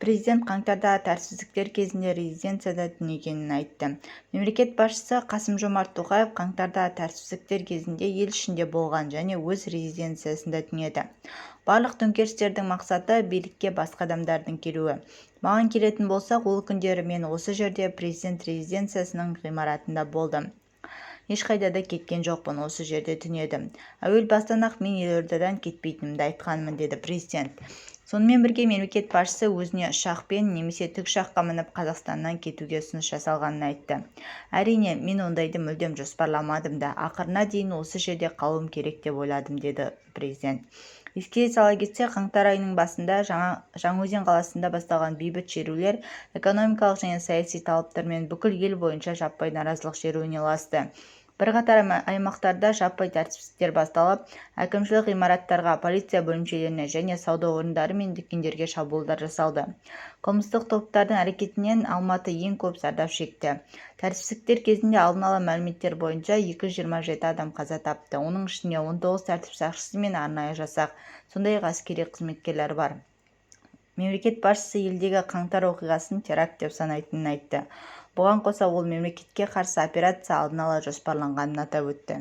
Президент қаңтарда тәртіпсіздіктер кезінде резиденцияда түнегенін айтты. Мемлекет басшысы Қасым-Жомарт Тоқаев қаңтарда тәртіпсіздіктер кезінде ел ішінде болған және өз резиденциясында түнеді. Барлық төңкерістердің мақсаты – билікке басқа адамдардың келуі. Маған келетін болсақ, ол күндері мен осы жерде, президент резиденциясының ғимаратында болдым. Ешқайда да кеткен жоқпын, осы жерде түнедім. Әуел бастан-ақ мен елордадан кетпейтінімді айтқанмын, деді президент. Сонымен бірге мемлекет басшысы өзіне ұшақпен немесе тікұшаққа мініп Қазақстаннан кетуге ұсыныс жасалғанын айтты. Әрине, мен ондайды мүлдем жоспарламадым да, ақырына дейін осы жерде қалуым керек деп ойладым, деді президент. Еске сала кетсек, қаңтар айының басында Жаңаөзен қаласында басталған бейбіт шерулер экономикалық және саяси талаптармен бүкіл ел бойынша жаппай наразылық шеруіне ұласты. Бірқатар аймақтарда жаппай тәртіпсіздіктер басталып, әкімшілік ғимараттарға, полиция бөлімшелеріне және сауда орындары мен дүкендерге шабуылдар жасалды. Қылмыстық топтардың әрекетінен Алматы ең көп зардап шекті. Тәртіпсіздіктер кезінде алдын ала мәліметтер бойынша 227 адам қаза тапты. Оның ішінде 19 тәртіп сақшысы мен арнайы жасақ, сондай-ақ әскери қызметкерлер бар. Мемлекет басшысы елдегі қаңтар оқиғасын теракт деп санайтынын айтты. Бұған қоса ол мемлекетке қарсы операция алдын ала жоспарланғанын атап өтті.